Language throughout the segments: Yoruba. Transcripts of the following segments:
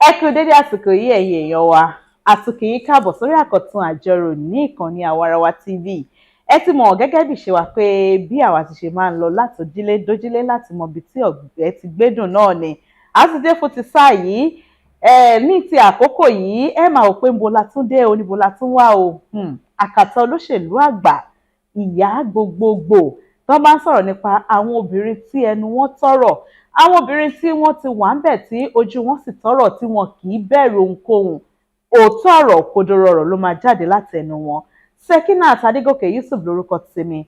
Ẹ kú dédé àsìkò yìí, ẹ̀yin èèyàn wa. Àtúnkì yín káàbọ̀ sórí àkọ́tún àjọrò ní ìkànnì Àwarawa TV. Ẹ ti mọ̀ gẹ́gẹ́ bí ṣe wà pé bí àwa ti ṣe máa ń lọ láti òjìlé dójúlé láti mọ ibi tí ọ̀gbẹ́ ti gbédùn náà ni a ti dé fún ti sáà yìí. Ẹ ní ti àkókò yìí, ẹ máa wò pé níbo la tún dé o, níbo la tún wá o. Àkàtà olóṣèlú àgbà, ìyá gbogbogbò tó bá ń sọ̀rọ̀ nípa àwọn obìnrin tí ẹnu wọn tọrọ, àwọn obìnrin tí wọ́n ti wà ń bẹ̀, tí ojú wọn sì tọrọ, tí wọn kì í bẹ̀rù ohunkóhun, òótọ́ ọ̀rọ̀, òkodoro ọ̀rọ̀ ló máa jáde láti ẹnu wọn. Sekinat Adégòkè Yusuf lórúkọ tèmi.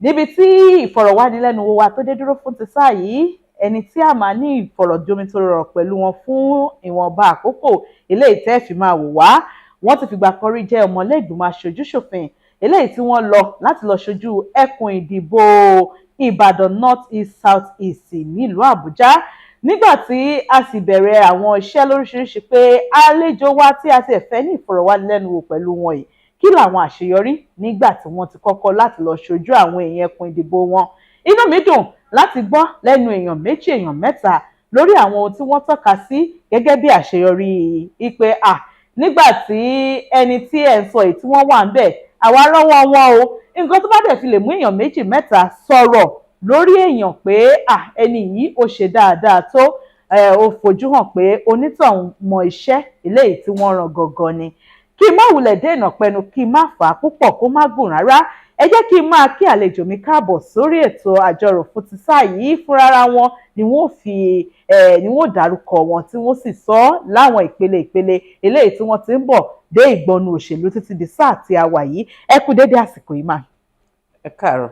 Níbi tí ìfọ̀rọ̀wánilẹ́nuwò wa tó dé dúró fún ti sáà yìí, ẹni tí a máa ní ìfọ̀rọ̀jomitoro ọ̀rọ̀ pẹ̀lú wọn fún ìwọ̀nba àkókò eléyìí tẹ́ fi máa wò wá, wọ́n ti fìgbà kan rí jẹ́ ọmọlẹ́gbìmọ̀ aṣojú-ṣòfin, eléyìí tí wọ́n lọ láti lọ ṣojú ẹkùn ìdìbò Ìbàdàn North East, South East nílùú Àbújá. Nígbà tí a sì bẹ̀rẹ̀ àwọn iṣẹ́ lóríṣiríṣi pé àlejò wa tí a ti fẹ́ ní ìfọ̀rọ̀wánilẹ́nuwò pẹ̀lú wọn yìí, kí làwọn àṣeyọrí nígbà tí wọ́n ti kọ́kọ́ láti lọ ṣojú àwọn èèyàn ẹkùn ìdìbò wọn, inú mi dùn láti gbọ́ lẹ́nu èèyàn méjì, èèyàn mẹ́ta lórí àwọn ohun tí wọ́n tọ́ka sí gẹ́gẹ́ bí àṣeyọrí ìpè à nígbà tí ẹni tí ẹ̀ ń sọ èyí tí wọ́n wà ń bẹ̀, àwa rọ́wọ́ wọn o. Nǹkan tó bá dẹ̀ fi lè mú èèyàn méjì, mẹ́ta sọ̀rọ̀ lórí èèyàn pé à ẹni yìí ó ṣe dáadáa tó, ó fojú hàn pé onítọ̀hún mọ iṣẹ́ eléyìí tí wọ́n rán gangan ni. Kí n má wulẹ̀ dènà pẹnu, kí n má fà á púpọ̀, kó má gùn rárá, ẹ jẹ́ kí n máa kí àlejò mi káàbọ̀ sórí ètò àjọrò fún ti sáà yìí. Fúnra wọn ni wọ́n fi ni wọ́n dárúkọ wọn, tí wọ́n sì sọ láwọn ìpele ìpele eléyìí tí wọ́n ti ń bọ̀ dé ìgbọnu òṣèlú títí di sáà tí a wà yìí. Ẹ kú dédé àsìkò yìí mà. Ẹ káàárọ̀.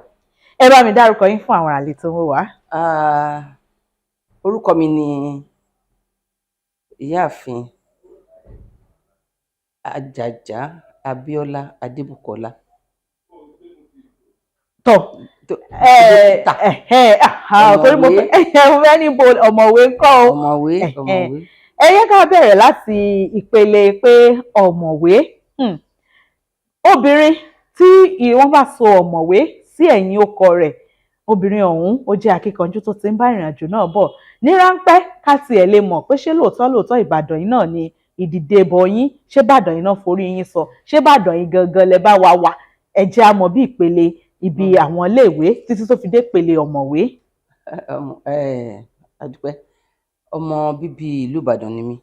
Ẹ bá mi dárúkọ yín fún àwọn àlejò tó ń wò wá. Orúkọ mi ni Ìyáàfin Àjàjà Abíọ́lá Adébùkọ́lá. Tọ. Dókítà. Torí mo Ọ̀mọ̀wé. fẹ́ níbo ọ̀mọ̀wé ńkọ́ o? Ọ̀mọ̀wé, ọ̀mọ̀wé. Ẹ yẹ ká bẹ̀rẹ̀ láti ìpele pé ọ̀mọ̀wé. Obìnrin tí wọ́n bá so ọ̀mọ̀wé sí ẹ̀yìn ọkọ rẹ̀, obìnrin ọ̀hún ó jẹ́ akíkanjú tó ti ń bá ìrìn àjò náà bọ̀ ní ráńpẹ́. Ká tiẹ̀ lè mọ̀ pé ṣé lóòótọ́ lóòótọ́ Ìbàdàn yìí náà ni ìdìde bọ̀ yín, ṣé Ìbàdàn yìí náà forí yín sọ, ṣé Ìbàdàn yìí gangan lẹ bá wa wà? Ẹ jẹ́ á mọ̀ bí ìpele ibi àwọn iléèwé títí tó fi dé ìpele ọ̀mọ̀wé. Adúpẹ́. Ọmọ bíbí ìlú Ìbàdàn ni mí.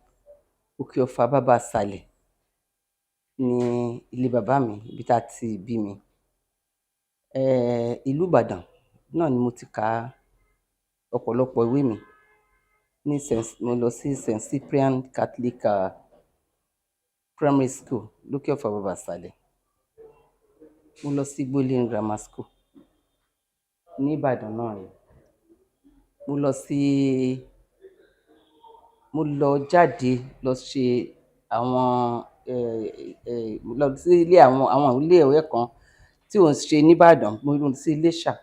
Òkè Ọ̀fà, bàbá Ìsàlẹ̀ ní ilé bàbá mi, ibi tá a ti bí mi. Ìlú Ìbàdàn náà ni mo ti ka ọ̀pọ̀lọpọ̀ ìwé mi. Ní St. Mo lọ sí St. Cyprian Catholic Primary School lókè Ọ̀fà, bàbá Ìsàlẹ̀. Mo lọ sí Gbólẹ́rìn Grammar School ní Ìbàdàn náà ni. Mo lọ jáde lọ ṣe àwọn mo lọ sí ilé àwọn ilé ìwé kan tí ò ń ṣe n'Ìbàdàn. Mo lọ sí Iléṣà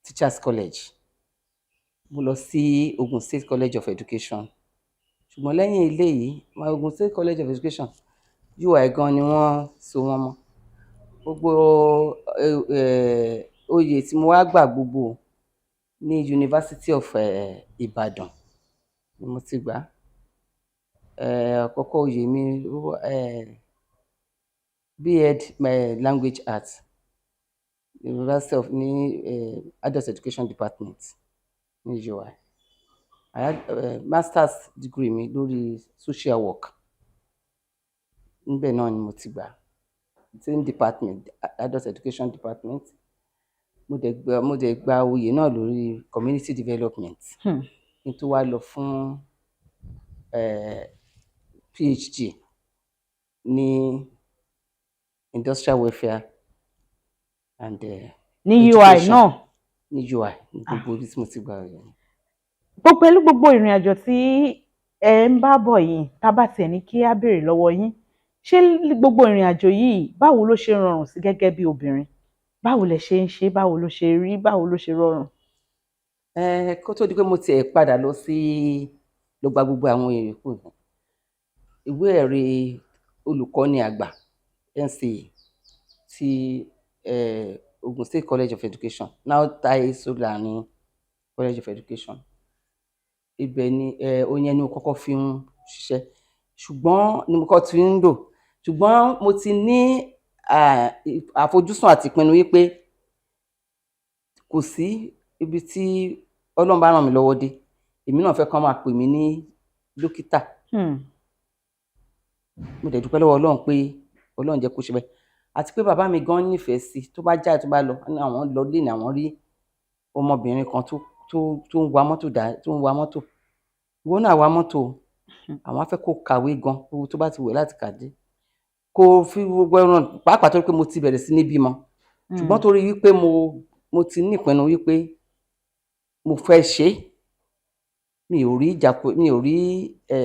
Teachers College. Mo lọ sí Ogun State College of Education. Ṣùgbọ́n lẹ́yìn eléyìí, Ogun State College of Education, UI gan ni wọ́n so wọ́n mọ́. Gbogbo oyè tí mo wá gbà gbogbo ní University of Ibadan ni mo ti gbà á. Àkọ́kọ́ oyè mi, B.Ed Language Arts, University of ní Adult Education Department ní UI. I had masters degree mi lórí social work. Níbẹ̀ náà ni mo ti gbà. Same department, Adult Education Department. Mo dẹ̀ gba oyè náà lórí Community Development. Kí n tó wá lọ fún PhD ní Industrial Welfare and Ní UI Education. náà? Ní UI, ní gbogbo ibi tí mo ti gba oyè. Pẹ̀lú gbogbo ìrìn àjò tí ẹ ń bá bọ̀ yìí, tá a bá tiẹ̀ ní kí á béèrè lọ́wọ́ yín, ṣé gbogbo ìrìn àjò yìí, báwo ló ṣe rọrùn sí gẹ́gẹ́ bí obìnrin? Báwo lẹ ṣe ń ṣe? Báwo ló ṣe rí? Báwo ló ṣe rọrùn? Kó tó di pé mo tiẹ̀ padà lọ sí lọ gba gbogbo àwọn oyè yòókù, ìwé ẹ̀rí olùkọ́ni àgbà NCE ti Ogun State College of Education, now Tai Solarin College of Education, ibẹ̀ ni oyè ni mo kọ́kọ́ fi ń ṣiṣẹ́, ṣùgbọ́n ni mo kọ́ ti ń lò, ṣùgbọ́n mo ti ní àfojúsùn àti ìpinnu wípé kò sí ibi tí Ọlọ́run bá ràn mí lọ́wọ́ dé, èmi náà fẹ́ kán máa pè mí ní dókítà. Mo dẹ̀ dúpẹ́ lọ́wọ́ Ọlọ́run pé Ọlọ́run jẹ́ kó ṣe bẹ́ẹ̀, àti pé bàbá mi gan nífẹ̀ẹ́ sí, tó bá jáde, tó bá lọ, ní àwọn lọ lé ní àwọn rí ọmọbìnrin kan tó ń wa mọ́tò dá, tó ń wa mọ́tò, ìwọ náà wa mọ́tò o. Àwọn á fẹ́ kó kàwé gan, owó tó bá ti wẹ̀ láti kàdé kó fi gbogbo ẹran, pàápàá torí pé mo ti bẹ̀rẹ̀ sí ní bímọ. Ṣùgbọ́n torí wípé mo ti ní ìpinnu wípé mo fẹ́ ṣe é, mi ò rí ìjà, mi ò rí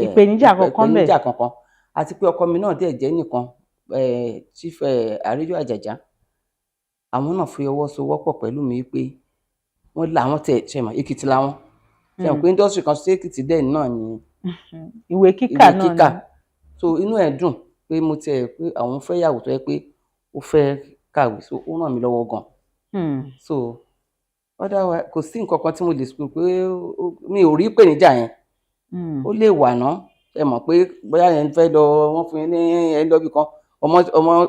ìpèníjà kankan ńbẹ̀. Ìpèníjà kankan, àti pé ọkọ mi náà dẹ̀ jẹ́ nìkan, Chief Àríyọ̀ Àjàjà, àwọn náà fi ọwọ́ sowọ́pọ̀ pẹ̀lú mi wípé wọ́n làwọn tẹ̀ ṣe mọ̀ Èkìtì làwọn ṣe mọ̀ pé industry kan sí Èkìtì dẹ̀ náà ni ìwé kíkà ìwé náà kíkà ni. So inú ẹ̀ dùn pé mo tiẹ̀ pé àwọn fẹ́ yàwó tó yẹ pé ó fẹ́ kàwé, so ó ràn mí lọ́wọ́ gan. So otherwise, kò sí nǹkan kan tí mo lè sọ pé mi ò rí ìpèníjà yẹn. Ó lè wà ná, ẹ mọ̀ pé bóyá ẹ ń fẹ́ lọ, wọ́n fún yín ní ẹ ń lọ ibì kan,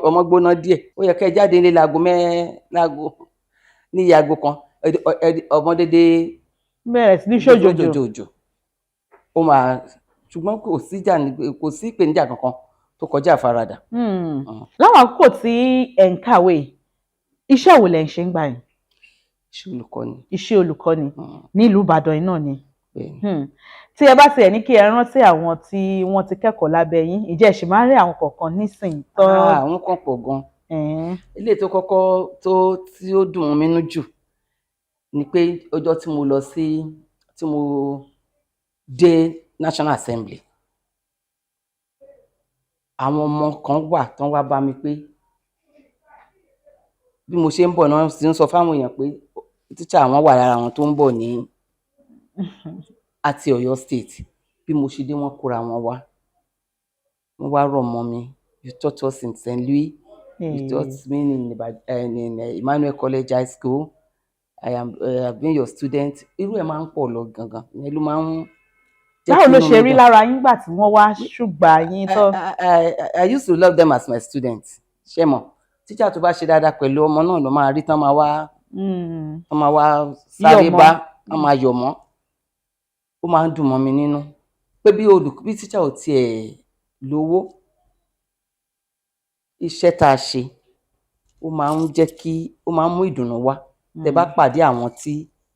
ọmọ gbóná díẹ̀, ó yẹ kẹ́ ẹ jáde nílé láago mẹ́ láago ní iye aago kan, ọmọ dédé bẹ̀rẹ̀ sí ní ṣòjòjò. Òjòjò ó máa, ṣùgbọ́n kò sí ìjà kò sí ìpèníjà kankan tó kọjá àfaradà. Láwọn àkókò tí ẹ̀ ń kàwé, iṣẹ́ wo lẹ̀ ń ṣe ń gbà yẹn? Iṣẹ́ olùkọ́ ni. Iṣẹ́ olùkọ́ni nílùú Ìbàdàn yìí náà ni? Bẹ́ẹ̀ni. Tí ẹ bá tiẹ̀ ní kí ẹ rántí àwọn tí wọ́n ti kẹ́kọ̀ọ́ lábẹ́ yín, ǹjẹ́ ẹ ṣì máa ń rí àwọn kọ̀ọ̀kan nísìnyí tán? Ah, àwọn kan pọ̀ gan. Eléyìí tó kọ́kọ́ tó tí ó dùn mọ́ mi nínú jù ni pé ọjọ́ tí mo lọ sí, tí mo dé National Assembly, àwọn ọmọ kan wà tán wá bá mi pé bí mo ṣe ń bọ̀ náà ti ń sọ fáwọn èèyàn pé tíṣà àwọn wà lára àwọn tó ń bọ̀ ní àti Ọ̀yọ́ State. Bí mo ṣe dé, wọ́n kóra wọn wá, wọ́n wá rọ̀ mọ́ mi. "You taught us in St. Louis, you taught me in Emmanuel College High School. I am I've been your student." Irú ẹ̀ máa ń pọ̀ lọ gangan, ìyẹn ló máa ń jẹ́ Báwo kí ló inú ṣe mi rí dùn. lára yín gbà tí wọ́n wá ṣùgbà yín tó? I used to love them as my students. Ṣé mọ̀, teacher tó bá ṣe dáadáa pẹ̀lú ọmọ náà ló máa rí tán máa wá tán máa wá sáré Yọ̀ mọ́. Bá tán máa yọ̀ mọ́. Ó máa ń dùn mọ́ mi nínú pé bí olùkọ́, bí teacher ò tiẹ̀ lówó, iṣẹ́ tá a ṣe, ó máa ń jẹ́ kí ó máa ń mú ìdùnnú wá tẹ́ bá pàdé àwọn tí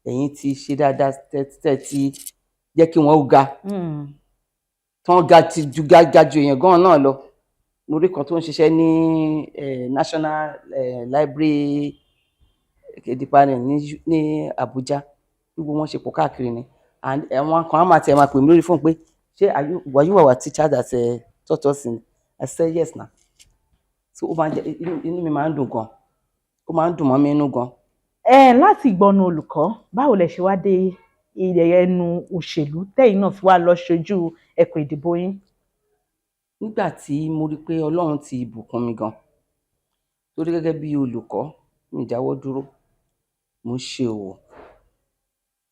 ẹ̀yin ti ṣe dáadáa, tẹ́ ti jẹ́ kí wọ́n ó ga, tán ga ti ju ga ga ju èèyàn gan náà lọ. Mo rí kan tó ń ṣiṣẹ́ ní National Library Department ní Abuja. Bí gbogbo wọn ṣe pọ̀ káàkiri ni, and àwọn kan á máa tiẹ̀ máa pè mí lórí fóònù pé, "Ṣé were you our teacher that taught us in?" I said, "Yes na." So ó máa ń jẹ́ inú mi máa ń dùn gan, ó máa ń dùn mọ́ mi inú gan. Ẹ láti ìgbọnu olùkọ́, báwo lẹ ṣe wá dé ilẹ̀ ẹnu òṣèlú tẹ́yìn náà fi wá lọ ṣojú ẹkùn ìdìbò yín? Nígbà tí mo rí pé Ọlọ́run ti bùkún mi gan, torí gẹ́gẹ́ bí olùkọ́, mi ì dáwọ́ dúró, mo ń ṣe òwò,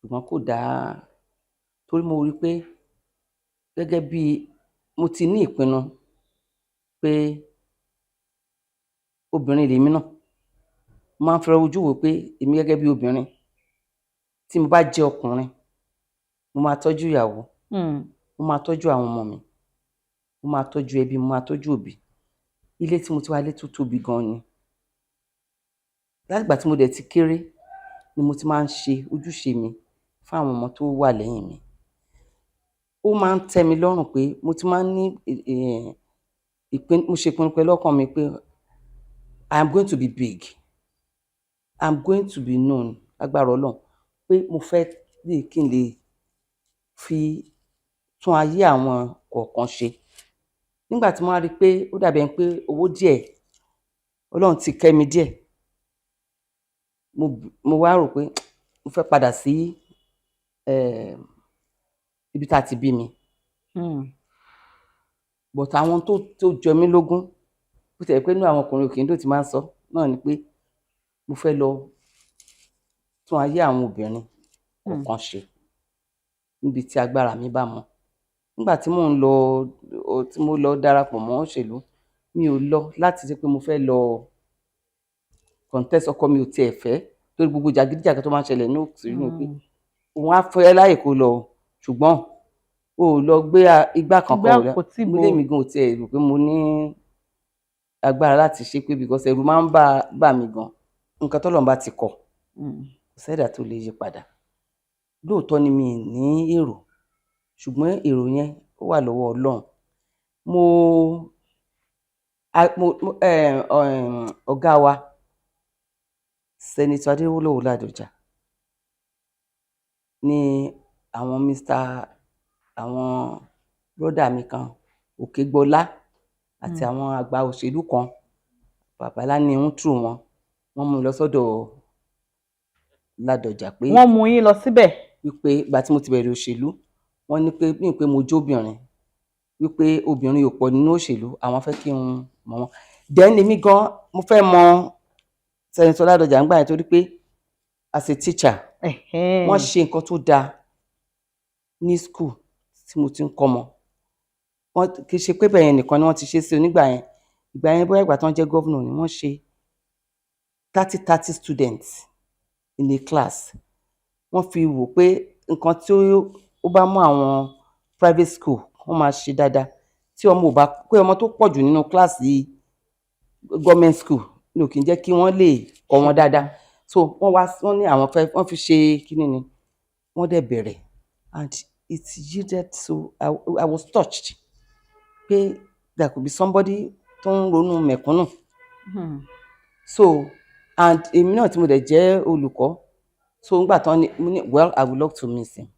ṣùgbọ́n kò dáa, torí mo rí pé gẹ́gẹ́ bí mo ti ní ìpinnu pé obìnrin lèmi náà, mo máa ń fi ojú wò pé èmi gẹ́gẹ́ bí obìnrin, tí mo bá jẹ́ ọkùnrin, mo máa tọ́jú ìyàwó, mo máa tọ́jú àwọn ọmọ mi, mo máa tọ́jú ẹbí, mo máa tọ́jú òbí. Ilé tí mo ti wá, ilé tó tóbi gan ni. Látìgbà tí mo dẹ̀ ti kéré ni mo ti máa ń ṣe ojúṣe mi fún àwọn ọmọ tó wà lẹ́yìn mi. Ó máa ń tẹ́ mi lọ́rùn pé mo ti máa ń ní ìpinnu, mo ṣe ìpinnu pẹ̀lú ọkàn mi pé I am going to be big, I am going to be known, lágbára Ọlọ́run, pé mo fẹ́ lè kí n lè fi tún ayé àwọn kọ̀ọ̀kan ṣe. Nígbà tí mo wá rí i pé ó dàbí ẹni pé owó díẹ̀, Ọlọ́run ti kẹ́ mi díẹ̀, mo wá rò pé mo fẹ́ padà sí ibi tá a ti bí mi. But àwọn tó jọ mí lógún, bó tiẹ̀ jẹ́ pé inú àwọn ọkùnrin ò kì í dùn tí máa ń sọ náà, ni pé mo fẹ́ lọ tún ayé àwọn obìnrin kọ̀ọ̀kan ṣe níbi tí agbára mi bá mọ. Nígbà tí mo dẹ̀ rí pé Nígbà tí mò ń lọ, tí mo lọ darapọ̀ mọ́ òṣèlú, mi ò lọ láti ṣe pé mo fẹ́ lọ contest. Ọkọ mi ò tiẹ̀ fẹ́, torí gbogbo jàgídíjàgan tó máa ń ṣẹlẹ̀ ní òṣèlú ni pé òun á fẹ́ láyè kó lọ, ṣùgbọ́n o ò lọ gbé igbá kankan Igbá ò kò tí mo bo. Lémi gan ò tiẹ̀ rò pé mo ní agbára láti ṣe pé, because ẹ̀rù máa ń bà mí gan. Nǹkan tọ́lọ́run bá ti kọ, kò sẹ́dàá tó lè yí padà. Lóòótọ́ ni mi ì ní èrò, ṣùgbọ́n èrò yẹn, ó wà lọ́wọ́ Ọlọ́run. Mo a mo mo ọ̀gá wa, Senator Adéwólówó Ládọjà, ní àwọn Mr, àwọn brother mi kan, Òkègbọlá, àti àwọn àgbà òṣèlú kan, bàbá Láníhun, tù wọn, wọ́n mú mi lọ sọ́dọ̀ Ládọjà pé Wọ́n mú yín lọ síbẹ̀? Wípé ìgbà tí mo ti bẹ̀rẹ̀ òṣèlú, wọ́n ní pé bí pé mo jóbìnrin, wípé obìnrin ò pọ̀ nínú òṣèlú, àwọn fẹ́ kí n mọ̀ wọ́n. Then èmi gan mo fẹ́ mọ Senator Ládọjà ńgbà yẹn, torí pé as a teacher, wọ́n ṣe nǹkan tó dáa ní school tí mo ti ń kọ́ ọmọ. Wọ́n kì í ṣe pé bẹ́ẹ̀ yẹn nìkan ni wọ́n ti ṣe sí onígbà yẹn. Ìgbà yẹn, bóyá ìgbà tí wọ́n jẹ́ governor ni wọ́n ṣe 30 30 students in a class. Wọ́n fi wò pé nǹkan tí ó bá mú àwọn private school, wọ́n máa ṣe dáadáa, tí ọmọ ò bá pé ọmọ tó pọ̀ jù nínú kíláàsì government school ní ò kì í jẹ́ kí wọ́n lè kọ́ wọn dáadáa. So wọ́n wá, wọ́n ní àwọn fẹ́, wọ́n fi ṣe kíní ni, wọ́n dẹ̀ bẹ̀rẹ̀, and it yielded. So I was touched pé there could be somebody tó ń ronú mẹ̀kúnnù. So and èmi náà tí mo dẹ̀ jẹ́ olùkọ́, so ńgbà tán ni mo ní, "Well, I would love to meet him."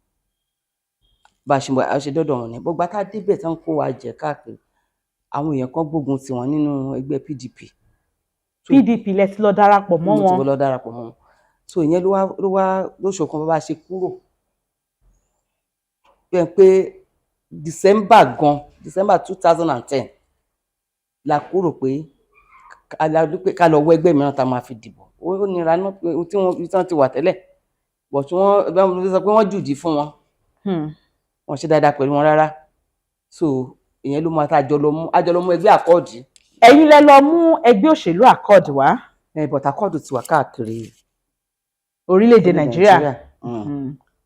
Bá a ṣe a ṣe dọ́dọ̀ wọn ni gbogbo tá a débẹ̀ tán, kó wa jẹ káàkiri, àwọn èèyàn kan gbógun tì wọ́n nínú ẹgbẹ́ PDP. PDP lẹ ti lọ darapọ̀ mọ́ Mo ti wọn? lọ darapọ̀ mọ́ wọn. So ìyẹn ló wá ló ṣokùnfà bá a ṣe kúrò bẹ́ẹ̀, pé December gan, December 2010 la kúrò, pé ká lọ wọ ẹgbẹ́ mìíràn tá a máa fi dìbò. Ó nira náà pé tí wọ́n tí wọ́n ti wà tẹ́lẹ̀, but wọ́n sọ pé wọ́n jùdí fún wọn, wọ́n ṣe dáadáa pẹ̀lú wọn rárá. So ìyẹn ló máa tá a jọ lọ mú ẹgbẹ́ Accord. Ẹ̀yin lẹ lọ mú ẹgbẹ́ òṣèlú Accord wá? Ẹ, but Accord ti wà káàkiri orílẹ̀-èdè Nàìjíríà.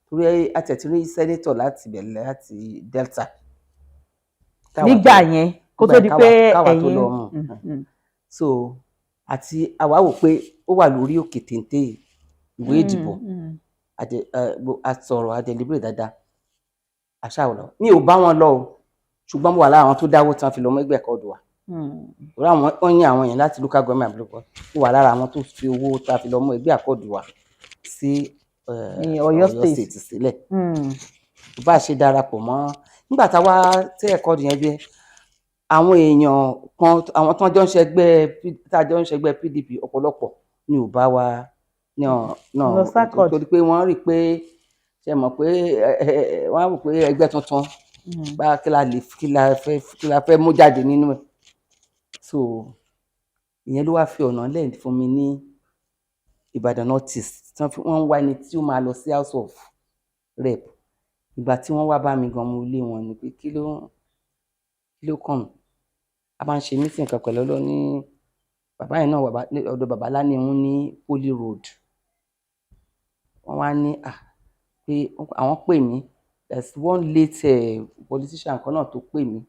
Torí a tẹ̀ ti rí senator láti bẹ̀rẹ̀ láti Delta. Nígbà yẹn, kó tó di pé káwa tó ẹ̀yin lọ mú. So àti àwa wò pé ó wà lórí òkè téńté ìwé ìdìbò, a sọ̀rọ̀, a deliberate dáadáa, àṣà ò lọ. Mi ò bá wọn lọ o, ṣùgbọ́n mo wà lára àwọn tó dáwó tán fi lọ mọ́ ẹgbẹ́ Accord wa. Torí àwọn wọ́n yàn àwọn èèyàn láti local government àbúrò, mo wà lára àwọn tó fi owó tá a fi lọ mú ẹgbẹ́ Accord wa sí Ní Ọ̀yọ́ State. Sílẹ̀. Bá a ṣe darapọ̀ mọ́ nígbà táwa tí Accord yẹn dé, àwọn èèyàn kan, àwọn tó jọ ń ṣẹgbẹ́, tá a jọ ń ṣẹgbẹ́ PDP, ọ̀pọ̀lọpọ̀ ni ò bá wa náà náà Lọ sí Accord. Torí pé wọ́n rí i pé, ṣe mọ̀ pé wọ́n á wò pé ẹgbẹ́ tuntun bá kí la lè kí la fẹ́ mú jáde nínú ẹ̀. So ìyẹn ló wá fi ọ̀nà lẹ̀ fún mi ní Ìbàdàn North East, tí wọ́n fi wọ́n ń wá ẹni tí ó máa lọ sí House of Rep. Ìgbà tí wọ́n wá bá mi gan, mo lé wọn ni pé kí ló kàn mí? A máa ń ṣe meeting kan pẹ̀lú ọlọ́ ní bàbá yẹn náà wà ní ọ̀dọ̀ bàbá Láníhun ní Poly Road. Wọ́n wá ní à pé àwọn pè mí. There's one late politician kan náà tó pè mí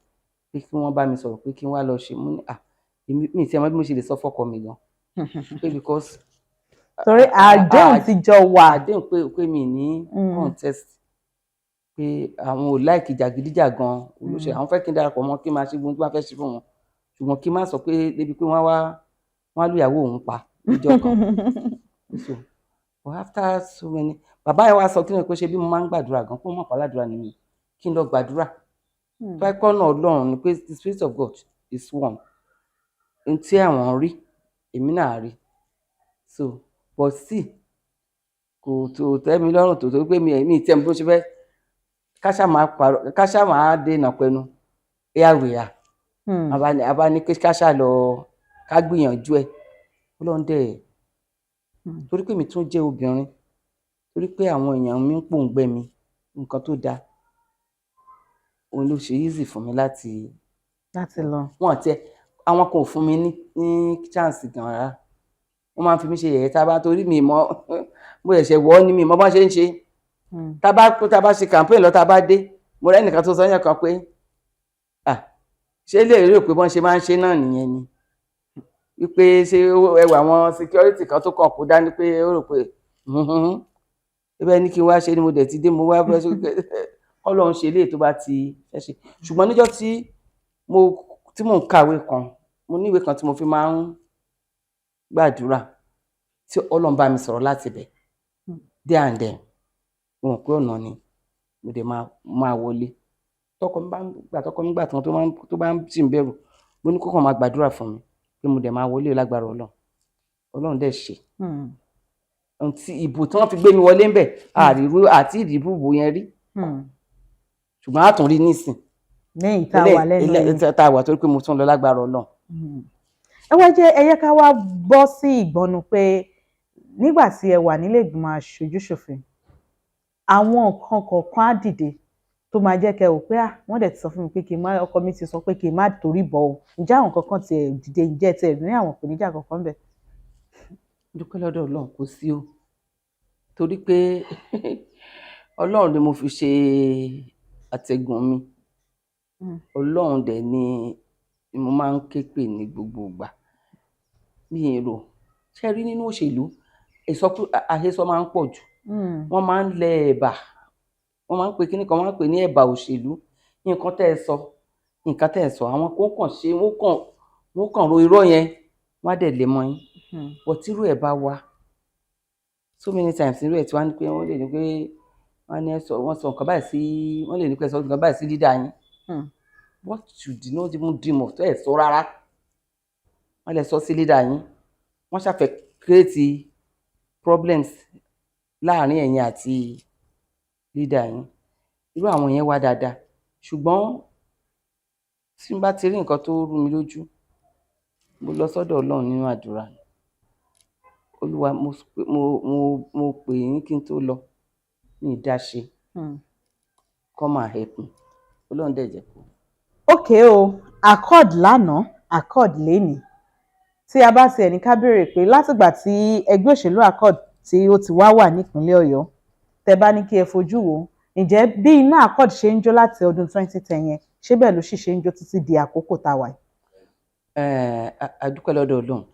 pé kí wọ́n bá mi sọ̀rọ̀, pé kí n wá lọ ṣe. Mo ní à, èmi mi tí ẹ mọ̀ bí mo ṣe lè sọ fọ́kọ mi gan, pé because Torí àdéhùn ti jọ wà. Àdéhùn pé mi ní contest, pé àwọn ò like jàgídíjàgan olóṣèlú. Àwọn fẹ́ kí n darapọ̀ mọ́, kí n máa ṣe gbogbo ohun tí wọ́n fẹ́ ṣe fún wọn, ṣùgbọ́n kí n má sọ pé débi pé wọ́n wá wọ́n á lùyàwó òun pa níjọ́ kan. So but after so many, bàbá yẹn wá sọ kí ni pé ṣe bí mo máa ń gbàdúrà gan, kó mọ̀ pàládùra ni mi, kí n lọ gbàdúrà tó ẹ kọ́ náà. Ọlọ́run ni pé the spirit of God is one n tí àwọn rí, èmi náà rí. So but still kò tó tẹ́ mi lọ́rùn tó pé mi tẹ́ mi bó ṣe fẹ́ ká ṣáà máa parọ́, ká ṣáà máa dènà pẹnu airway. A bá ní ká ṣáà lọ, ká gbìyànjú ẹ̀. Ọlọ́run dẹ̀, torí pé mi tún jẹ́ obìnrin, torí pé àwọn èèyàn mi ń pòǹgbẹ mi nǹkan tó dáa. Òun ló ṣe easy fún mi láti Láti lọ. Wọn tiẹ̀, àwọn kan ò fún mi ní chance gan rárá. Wọ́n máa ń fi mí ṣe yẹ̀yẹ́ tá a bá torí mi mọ̀, mo ṣẹ̀ṣẹ̀ wọ̀ ọ́ ni, mi mọ̀ bọ́n ṣe ń ṣe. Tá a bá ṣe campaign lọ, tá a bá dé, mo rẹ́ nìkan tó sọ yẹn kan pé, ah, ṣé lè rí pé bọ́n ṣe máa ń ṣe náà nìyẹn ni, wípé ṣé ẹwà àwọn security kan tó kàn kó dání, pé ó rò pé ibẹ̀ ní kí n wá ṣe ni. Mo dẹ̀ ti dé, mo wá fẹ́ ṣe Ọlọ́run ṣe eléyìí tó bá ti fẹ́ ṣe. Ṣùgbọ́n níjọ́ tí mo tí mò ń kàwé kan, mo ní ìwé kan tí mo fi máa ń gbàdúrà, tí Ọlọ́run bá mi sọ̀rọ̀ láti ibẹ̀ there and then, mo mọ̀ pé ọ̀nà ni mo dẹ̀ máa wọlé. Tọkọ mi bá ń gbà, tọkọ mi gbà tí wọ́n tó bá ń sì ń bẹ̀rù, mo ní kó kàn máa gbàdúrà fún mi pé mo dẹ̀ máa wọlé lágbára Ọlọ́run. Ọlọ́run dẹ̀ ṣe. Ohun tí ìbò tí wọ́n fi gbé mi wọlé ń bẹ̀, àríwú àti ìdìbò ìbò yẹn rí, ṣùgbọ́n a tún rí nísìn. Lẹ́yìn tá a wà lẹ́nu yìí. Tá a wà, torí pé mo tún lọ lágbára Ọlọ́run. Ẹ wá jẹ́ ẹ yẹ ká wá bọ́ sí ìgbọ́nu pé nígbà tí ẹ wà nílé ìgbìmọ̀ aṣojú-ṣòfin, àwọn nǹkan kọ̀ọ̀kan á dìde tó máa jẹ́ kẹ́ wò pé, ah, wọ́n dẹ̀ ti sọ fún mi pé kí n má, ọkọ mi ti sọ pé kí n má torí bọ̀ o. Ǹjẹ́ àwọn kankan tiẹ̀ dìde? Ǹjẹ́ tiẹ̀ ní àwọn ìpèníjà kankan bẹ̀? Dúpẹ́ lọ́dọ̀ Ọlọ́run, kò sí o, torí pé Ọlọ́run ni mo fi ṣe àtẹ̀gùn mi. Ọlọ́run dẹ̀ ni mo máa ń ké pè ní gbogbo ìgbà. Mi ì rò ṣé rí nínú òṣèlú, àhesọ máa ń pọ̀ jù. Wọ́n máa ń lẹ ẹ̀bà, wọ́n máa ń pè kíní kan, wọ́n máa ń pè ní ẹ̀bà òṣèlú. Nǹkan tẹ́ ẹ sọ, nǹkan tẹ́ ẹ sọ, àwọn kan kàn ṣe, wọ́n kàn ro irọ́ yẹn, wọ́n á dẹ̀ lẹ̀ mọ́ yín. But tírú ẹ̀ bá wá so many times, irú ẹ̀ tí wọ́n á ní pé wọ́n lè ní pé wọ́n á ní ẹ sọ, wọ́n sọ nǹkan báyìí sí, wọ́n lè ní pé ẹ sọ nǹkan báyìí sí leader yín. What you did not even dream of, tó ẹ̀ sọ rárá, wọ́n lè sọ sí leader yín. Wọ́n ṣàfẹ́ create problems láàrin ẹ̀yin àti leader yín. Irú àwọn yẹn wá dáadáa, ṣùgbọ́n tí n bá ti rí nǹkan tó rú mi lójú, mo lọ sọ́dọ̀ Ọlọ́run nínú àdúrà. Olúwa, mo pè yín kí n tó lọ, mi ì dá ṣe. Come and help me. Ọlọ́run dẹ̀ jẹ́ kó. Ok o, Accord lánàá, Accord lénìí. Tí a bá tiẹ̀ ní ká béèrè pé látìgbà tí ẹgbẹ́ òṣèlú Accord tí ó ti wá wà nípínlẹ̀ Ọ̀yọ́, tẹ́ bá ní kí ẹ fojú wò ó, ǹjẹ́ bí iná Accord ṣe ń jó láti ọdún 2010 yẹn, ṣé bẹ́ẹ̀ ló sì ṣe ń jó títí di àkókò tá a wà yìí? A dúpẹ́ lọ́dọ̀ Ọlọ́run.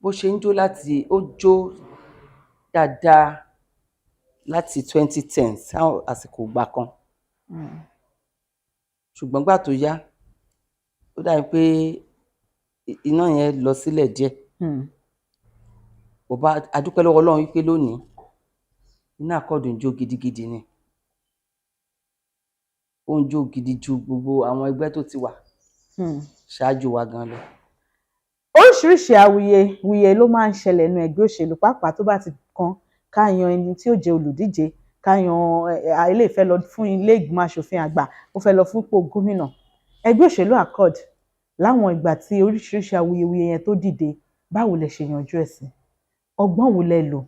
Bó ṣe ń jó láti, ó jó dáadáa láti 2010 sáwọn àsìkò ìgbà kan, ṣùgbọ́n gbà tó yá, ó dàbí pé iná yẹn lọ sílẹ̀ díẹ̀. Bọ̀bá, a dúpẹ́ lọ́wọ́ Ọlọ́run wípé lónìí, iná Accord ń jó gidigidi ni. Ó ń jó gidi ju gbogbo àwọn ẹgbẹ́ tó ti wà ṣáájú wa gan lọ. Oríṣiríṣi awuyewuye ló máa ń ṣẹlẹ̀ nínú ẹgbẹ́ òṣèlú, pàápàá tó bá ti kan ká yan ẹni tí ó jẹ́ olùdíje, ká yan eléyìí fẹ́ lọ fún ilé ìgbìmọ̀ asòfin àgbà, ó fẹ́ lọ fún ipò gómìnà. Ẹgbẹ́ òṣèlú Accord, láwọn ìgbà tí oríṣiríṣi awuyewuye yẹn tó dìde, báwo lẹ ṣe yanjú ẹ̀ sí? Ọgbọ́n wo lẹ lò?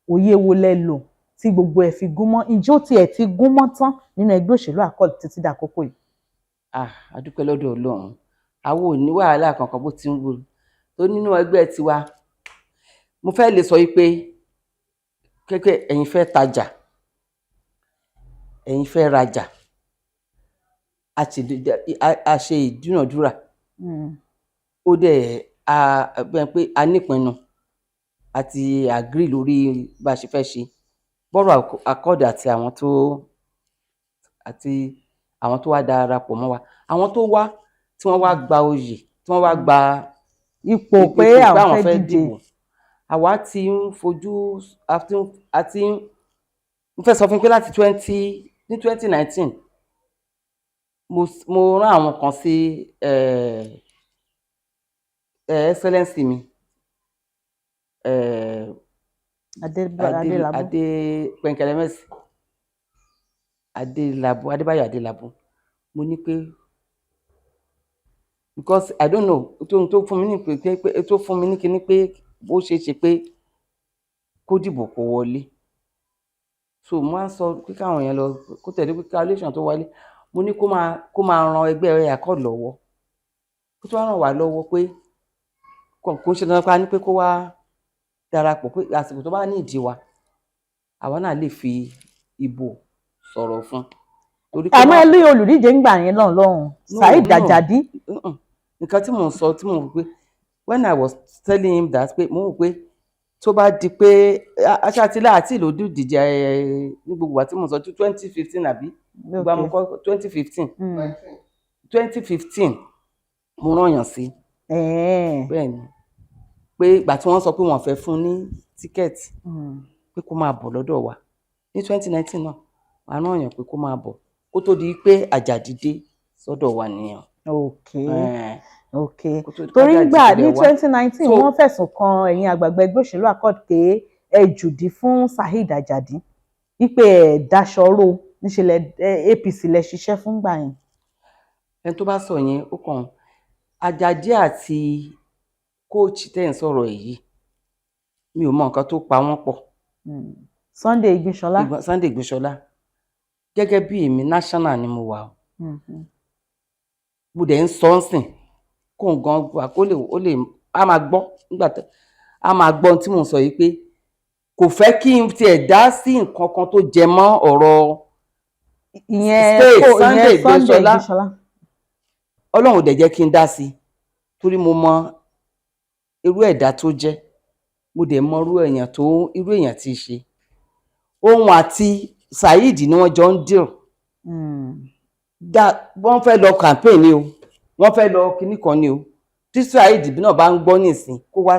Òye wo lẹ lò tí gbogbo ẹ̀ fi gún mọ́? Ǹjẹ́ ó tiẹ̀ ti gún mọ́ tán nínú ẹgbẹ́ òṣèlú Accord títí dàkókò yìí? Ah, a dúpẹ́ lọ́dọ̀ Ọlọ́run, àwọn ò ní wàhálà kankan bó ti ń wù tó nínú ẹgbẹ́ tiwa. Mo fẹ́ lè sọ wípé kéké ẹ̀yin fẹ́ tajà, ẹ̀yin fẹ́ rajà, a ṣe ìdúnàdúrà. Ó dẹ̀ a bẹ́ẹ̀ pé a nípinnu àti agree lórí bá a ṣe fẹ́ ṣe bọ́rọ̀ Accord àti àwọn tó wá darapọ̀ mọ́ wa, àwọn tó wá, tí wọ́n wá gba oyè, tí wọ́n wá gba ipò pé àwọn fẹ́ díje. Dìbò. Àwa ti ń fojú, a ti ń, mo fẹ́ sọ fún yín pé láti twenty ní 2019, mo rán àwọn kan sí Excellency mi, Adélabú. Adé Pẹ̀nkẹlẹmẹ́sì Adélabú, Adébáyọ̀ Adélabú. Mo ní pé because I don't know, tó fún mi ní pé tó fún mi ní kinní pé bó ṣe é ṣe pé kó dìbò kó wọlé. So mo wá ń sọ pé káwọn yẹn lọ kó tẹ̀lé pé coalition tó wọlé. Mo ní kó máa ran ẹgbẹ́ Accord lọ́wọ́, kó tó wá ràn wá lọ́wọ́, pé kò ń ṣe dandan pa ní pé kó wá darapọ̀, pé àsìkò tó bá ní ìdí wa, àwa náà lè fi ìbò sọ̀rọ̀ fún. Torí kó Àmọ́ má ẹ lé olùdíje ńgbà yẹn lọ́hùn lọ́hùn. No, Saheed no. Ajadi. Mm-mm. Nǹkan tí mò ń sọ, tí mò ń wò pé when I was telling him that, pé mò ń wò pé tó bá di pé aṣáàtìlá àti ìlú díje ní gbogbo wa tí mò ń sọ, 2015 àbí ìgbà mo kọ́, 2015, 2015 mo rán yàn sí. Bẹ́ẹ̀ ni, pé ìgbà tí wọ́n sọ pé wọ́n fẹ́ fún ní ticket, pé kó máa bọ̀ lọ́dọ̀ wa. Ní 2019 náà, a rán yàn pé kó máa bọ̀, kó tó di pé Àjàdí dé sọ́dọ̀ wa nìyẹn. Kó tó di pé Torí Àjàdí ngbà ní dẹ̀ wá. 2019, So- wọ́n fẹ̀sùn kan ẹ̀yin àgbààgbà ẹgbẹ́ òṣèlú Accord pé ẹ jùdí fún Saheed Ajadi, wípé ẹ daṣọ ró níṣẹ́ lẹ APC lẹ ṣiṣẹ́ fún gbà yẹn. Ẹni tó bá sọ yẹn, ó kàn Àjàdí àti coach tẹ́ ń sọ̀rọ̀ ẹ̀ yìí, mi ò mọ nǹkan tó pa wọ́n pọ̀. Sunday Igbinsọlá. Sunday Igbinsọlá, gẹ́gẹ́ bí èmi, national ni mo wà o. Mo dẹ̀ ń sọ ọ́ sìn kó nǹkan wà kó lè ó lè á máa gbọ́ nígbà tó á máa gbọ́ ohun tí mò ń sọ yìí, pé kò fẹ́ kí n tiẹ̀ dá sí nǹkan kan tó jẹ mọ́ ọ̀rọ̀ Ìyẹn State, ìyẹn Sunday Sunday Igbinsọlá. Igbinsọlá. Ọlọ́run ò dẹ̀ jẹ́ kí n dá sí i, torí mo mọ irú ẹ̀dá tó jẹ́, mo dẹ̀ mọ irú èèyàn tó, irú èèyàn tí í ṣe. Òun àti Saheed ni wọ́n jọ ń deal. Dá wọ́n fẹ́ lọ campaign ni o, wọ́n fẹ́ lọ kinní kan ni o. Tí Saheed náà bá ń gbọ́ nísìn, kó wá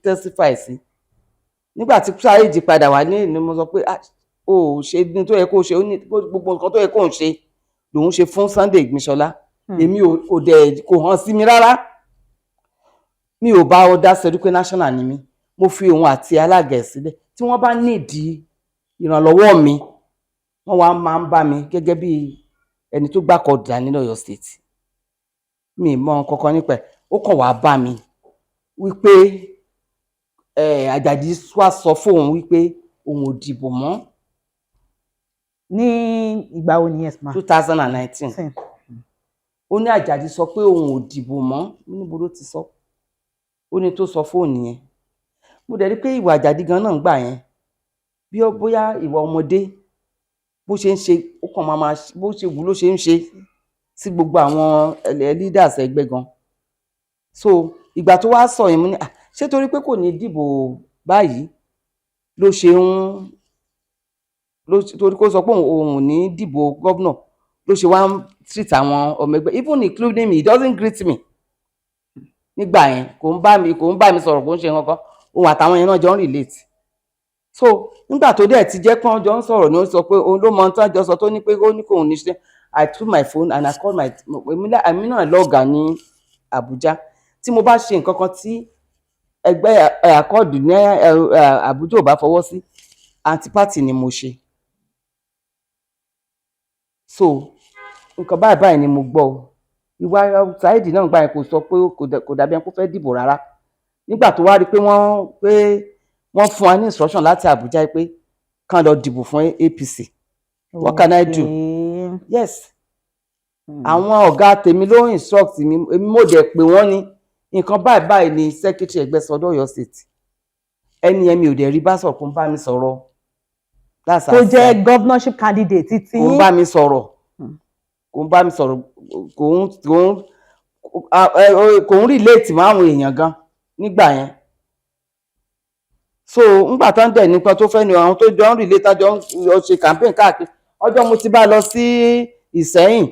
testify sí. Nígbà tí Saheed padà wá ní ìlú, mo sọ pé, "Ah, o ò ṣe ní tó yẹ kó ṣe." Ó ní gbogbo nǹkan tó yẹ kó ń ṣe lòun ṣe fún Sunday Igbinsọlá. Èmi ò kò dẹ̀ kò hàn sí mi rárá. Mi ò bá ọ dá sẹ́dú pé national ni mí. Mo fi òun àti alága ẹ̀ sílẹ̀. Tí wọ́n bá nídìí ìrànlọ́wọ́ mi, wọ́n wá máa ń bá mi gẹ́gẹ́ bí ẹni tó gbàkọ̀dà ní Ọ̀yọ́ State. Mi ì mọ kankan nípa ẹ̀. Ó kàn wá bá mi wípé Àjàdí wá sọ fóun wípé òun ò dìbò mọ́. Ní ìgbà wo nìyẹn, ma? 2019. Ó ní Àjàdí sọ pé òun ò dìbò mọ́. Mo níbo ló ti sọ? Ó ní tó sọ fóònù yẹn. Mo dẹ̀ rí pé ìwà Àjàdí gan náà ń gbà yẹn, bí ó bóyá ìwà ọmọdé bó ṣe ń ṣe, ó kàn máa máa bó ṣe wù ú ló ṣe ń ṣe sí gbogbo àwọn leaders ẹgbẹ́ gan. So ìgbà tó wá sọ yẹn, mo ní, "Ah, ṣé torí pé kò ní dìbò báyìí ló ṣe ń ló torí kó sọ pé òun ò ní dìbò gómìnà ló ṣe wá ń treat àwọn ọmọ ẹgbẹ́, even including me? He doesn't greet me nígbà yẹn. Kò ń bá mi sọ̀rọ̀, kò ń ṣe nǹkan kan. Òun àtàwọn yẹn náà jọ ń relate. So nígbà tó dẹ̀ ti jẹ́ pé wọ́n jọ ń sọ̀rọ̀ ni, ó sọ pé òun ló mọ ohun tí wọ́n jọ sọ, tó ní pé ó ní kóun ní ṣe. I took my phone and I called my, èmi náà lọ́gàá ní Àbújá. Tí mo bá ṣe nǹkan kan tí ẹgbẹ́ Accord ní Àbújá ò bá fọwọ́ sí, anti-party ni mo ṣe. So nǹkan báyìí báyìí ni mo gbọ́ o. Ìwà Saheed náà gbà yẹn, kò sọ pé kò dàbí ẹni pé ó fẹ́ dìbò rárá. Nígbà tó wá rí i pé wọ́n fún wa ní instruction láti Àbújá pé kán lọ dìbò fún APC, what can I do? Yes, àwọn ọ̀gá tèmi ló instruct mi. Èmi mo dẹ̀ pé wọ́n ní nǹkan báyìí báyìí ni secretary ẹgbẹ́ sọ lọ́yọ̀ọ́ State. Ẹni yẹn, mi ò dẹ̀ rí bá sọ̀rọ̀, kó ń bá mi sọ̀rọ̀. That's Tó jẹ́ aside. governorship candidate ti Kò ń yín. bá mi sọ̀rọ̀, kò ń bá mi sọ̀rọ̀, kò ń relate mọ́ àwọn èèyàn gan nígbà yẹn. So ńgbà tán dẹ̀ nípa tó fẹ́ ni àwọn tó jọ ń relate, tá jọ ń lọ ṣe campaign káàkiri. Ọjọ́ mo ti bá lọ sí Ìsẹ́yìn,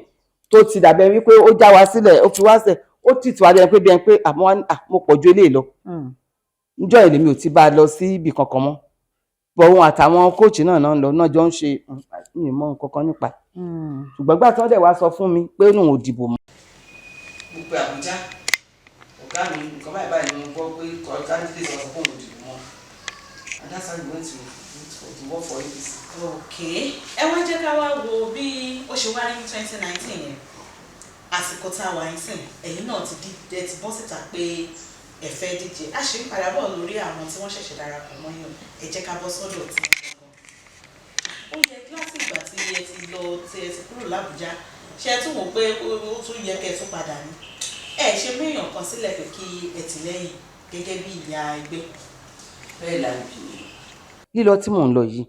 tó ti dàbẹ̀ wípé ó já wa sílẹ̀, ó fi wá sílẹ̀, ó tì tí wá dẹ́ pé bí ẹni pé àmọ́ wá ní, "Ah, mo pọ̀ ju eléyìí lọ." Níjọ́ yẹn lèmi ò ti bá a lọ sí ibì kankan mọ́ bọ̀. Òun àtàwọn coach náà náà ń lọ náà jọ ń ṣe. Mi ò mọ nǹkan kan nípa ẹ̀. Ṣùgbọ́n gbà tí wọ́n dẹ̀ wá sọ fún mi pé òun ò dìbò mọ́. Mo pe Àbújá ọ̀gá mi, nǹkan báyìí báyìí ni mo gbọ́ pé candidate sọ fún òun ò dìbò mọ́, and that's how we went to vote for, to work for APC. Ok, ẹ wá jẹ́ ká wá wo bí ó ṣe wá rí ní 2019 yẹn. Àsìkò tá a wà ń sìn, ẹ̀yin náà ti di ẹ ti bọ́ síta pé ẹ fẹ́ díje. A ṣe ń padà bọ̀ lórí àwọn tí wọ́n ṣẹ̀ṣẹ̀ darapọ̀ mọ́ yàn. Ẹ jẹ́ ká bọ́ sọ́dọ̀ tí wọ́n gangan. Ó yẹ kíláàsì ìgbà tí ẹ ti lọ, tí ẹ ti kúrò l'Àbújá, Ṣé ẹ tún wò pé ó tún yẹ kẹ́ ẹ tún padà ní ẹ ṣe méèyàn kan sílẹ̀ pé kí ẹ tì lẹ́yìn gẹ́gẹ́ bí ìyá ẹgbẹ́? Bẹ́ẹ̀ là ń bí. Lílọ tí mò ń lọ yìí,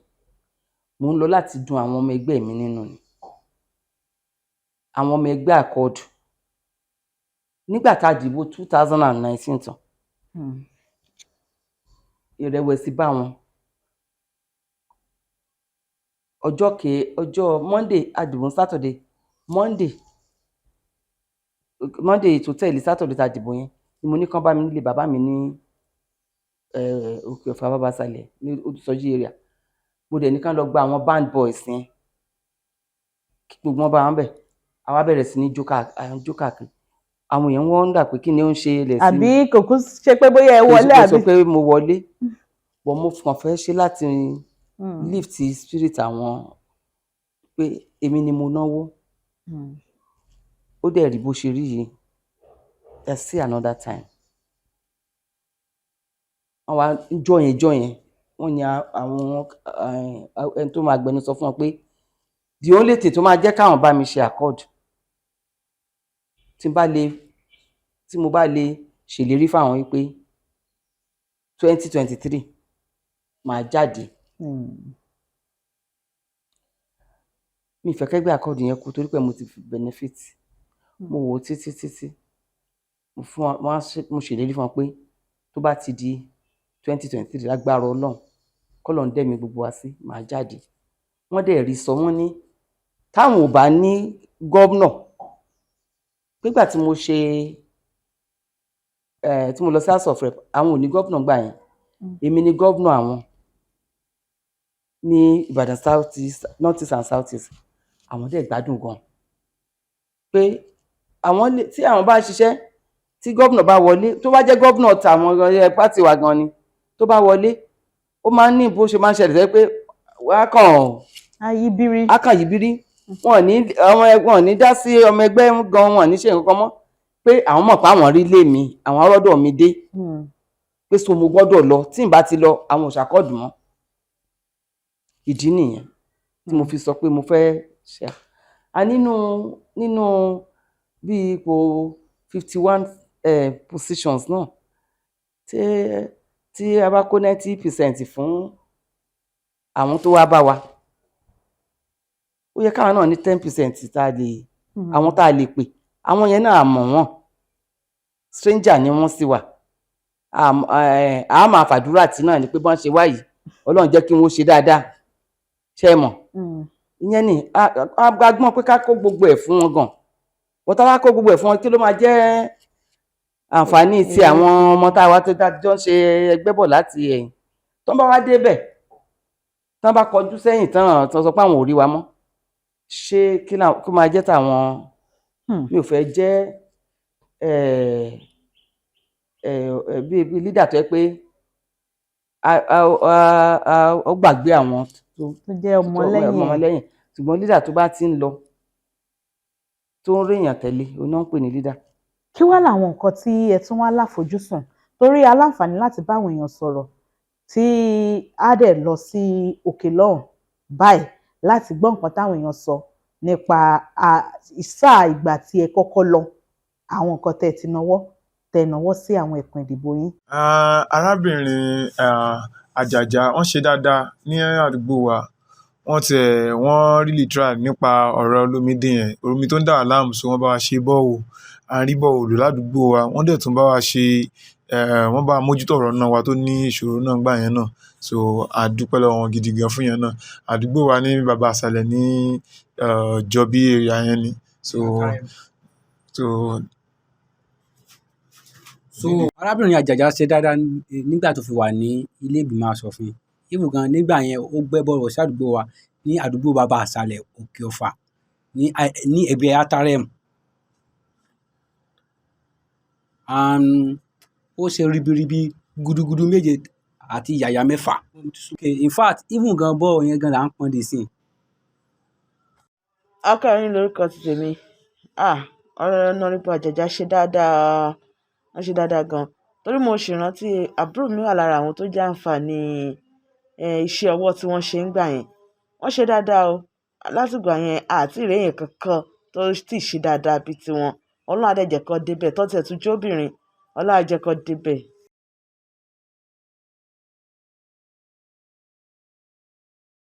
mò ń lọ láti dun àwọn ọmọ ẹgbẹ́ mi nínú ni, àwọn ọmọ ẹgbẹ́ Accord. Nígbà tá a dìbò 2019 tán, ìrẹ̀wẹ̀sì bá wọn. Ọjọ́ ke ọjọ́ Monday, a dìbò ní Saturday, Monday tó tẹ̀lé Saturday tá a dìbò yẹn ni mo ní kán bá mi nílé bàbá mi ní Òkè Ọ̀fà, Bàbá-Sàlẹ̀, ní Odùsọjí area. Mo dẹ̀ ní kán lọ gba àwọn band boys yẹn, kí gbogbo wọn bá wọn bẹ̀. Àwa bẹ̀rẹ̀ sí ní jó káàkiri. Àwọn èèyàn wọ́n dà pé kí ni ó ń ṣe ilẹ̀ sí. Àbí kò kú ṣe pé bóyá ẹ wọlé? Kò sọ Àbí pé mo wọlé, but mo kàn fẹ́ ṣe láti lift spirit àwọn pé èmi ni mo náwó. Ó dẹ̀ rí bó ṣe rí yìí. Let's see another time. Wọ́n wá jọ́ yẹn, wọ́n ní àwọn ẹni tó máa gbẹnusọ fún wọn pé the only thing tó máa jẹ́ káwọn bá mi ṣe Accord, tí mo bá lè ṣèlérí fáwọn wípé 2023 máa jáde. Mi ì fẹ́ kẹ́gbẹ́ Accord yẹn kú torí pé mo ti fi benefit. Mo wò ó títí títí, mo fún wọn, mo ṣèlérí fún wọn pé tó bá ti di 2023, lágbára Ọlọ́run, kọ́lọ́run dẹ́mi gbogbo wa sí, màá jáde. Wọ́n dẹ̀ rí sọ. Wọ́n ní táwọn ò bá ní gómìnà, nígbà tí mo ṣe tí mo lọ sí House of Rep, àwọn ò ní gómìnà gbà yẹn. Èmi ni gómìnà àwọn ní Ìbàdàn South East, North East and South East. Àwọn dẹ̀ gbádùn gan pé àwọn lè tí àwọn bá ṣiṣẹ́, tí gómìnà bá wọlé, tó bá jẹ́ gómìnà tàwọn ẹ party wa gan ni tó bá wọlé, ó máa ń ní bó ṣe máa ń ṣẹlẹ̀ sẹ́ pé wàá kàn Ayíbírí. Á kàn yí bírí. Wọn ò ní àwọn wọn ò ní dá sí ọmọ ẹgbẹ́ gan, wọn ò ní ṣe nǹkan kan mọ́, pé àwọn mọ̀ pé àwọn rí lé mi, àwọn rọ́dọ̀ mi dé, pé so mo gbọ́dọ̀ lọ. Tí n bá ti lọ, àwọn ò ṣ'Accord mọ́. Ìdí nìyẹn tí mo fi sọ pé mo fẹ́ ṣe a nínú bí ipò 51 positions náà, tí a bá kó 90% fún àwọn tó wá bá wa, ó yẹ káwọn náà ní 10% tá a lè àwọn tá a lè pè. Àwọn yẹn náà, a mọ̀ wọ́n, stranger ni wọ́n sì wà. A máa fàdúrà tí náà ni pé bọ́n ṣe wá yìí, Ọlọ́run jẹ́ kí wọ́n ṣe dáadáa. Ṣe é mọ̀? Ìyẹn ni a gbọ́n pé ká kó gbogbo ẹ̀ fún wọn gan wọ́n. Tá bá kó gbogbo ẹ̀ fún wọn, kí ló máa jẹ́ àǹfààní ti àwọn ọmọ tá a wá tó jọ ń ṣe ẹgbẹ́ bọ̀ láti ẹ̀yìn? Tó ń bá wá débẹ̀, tán bá kọjú sẹ́yìn tán, tán sọ pé àwọn ò rí wa mọ́, ṣé kí kó máa jẹ́ tàwọn? Mi ò fẹ́ jẹ́ bí leader tó yẹ pé ó gbàgbé àwọn tó tó jẹ́ ọmọlẹ́yìn ẹ̀. Ọmọlẹ́yìn. Ṣùgbọ́n leader tó bá ti ń lọ, tó ń réèyàn tẹ̀lé, òun náà ń pè ní leader. Kí wá làwọn nǹkan tí ẹ tún wá láfojúsùn? Torí aláǹfààní láti bá àwọn èèyàn sọ̀rọ̀ tí á dẹ̀ lọ sí òkè lọ́hùn báyìí láti gbọ́ nǹkan táwọn èèyàn sọ nípa sáà ìgbà tí ẹ kọ́kọ́ lọ, àwọn nǹkan tẹ́ ẹ ti náwó tẹ́ ẹ náwó sí àwọn ẹkùn ìdìbò yín. Ah, arábìnrin Àjàjà, wọ́n ṣe dáadáa ní àdúgbò wa. Wọ́n tiẹ̀ wọ́n really try nípa ọ̀rọ̀ olómìdé yẹn, omi tó ń dà wá láàmú, so wọ́n bá wa ṣe borehole, à ń rí borehole lò ládùúgbò wa. Wọ́n dẹ̀ tún bá wa ṣe, wọ́n bá wa mójútó ọ̀rọ̀ iná wa tó ní ìṣòro náà nígbà yẹn náà. So a dúpẹ́ lọ́wọ́ wọn gidi gan fún ìyẹn náà. Àdúgbò wa ní Bàbá Ìsàlẹ̀ ní Jọbí area yẹn ni. So So arábìnrin Àjàjà ṣe dáadáa nígbà tó fi wà ní ilé ìgbìmọ̀ asòfin. Even gan nígbà yẹn, ó gbẹ́ borehole sí àdúgbò wa ní àdúgbò Bàbá Ìsàlẹ̀, Òkè Ọ̀fà, ní ẹ̀gbẹ́ Atarem. And ó ṣe ribiribi, gudugudu méje àti yàyà mẹ́fà. In fact, even gan borehole yẹn gan là ń pọn dì sí. Akọrin lórúkọ ti tèmi. Ah, ọ̀rọ̀ Honourable Àjàjà ṣe dáadáa, wọ́n ṣe dáadáa gan. Torí mo sì rántí àbúrò mi wà lára àwọn tó jẹ́ àǹfààní iṣẹ́ ọwọ́ tí wọ́n ṣe ń gbà yẹn. Wọ́n ṣe dáadáa o. Látìgbà yẹn, a ti rí èèyàn kankan. tó sì ṣe dáadáa bíi tiwọn. Ọlọ́run á dẹ̀ jẹ́ kán débẹ̀, tó tiẹ̀ tún jóbìnrin, Ọlọ́run á jẹ́ kán débẹ̀.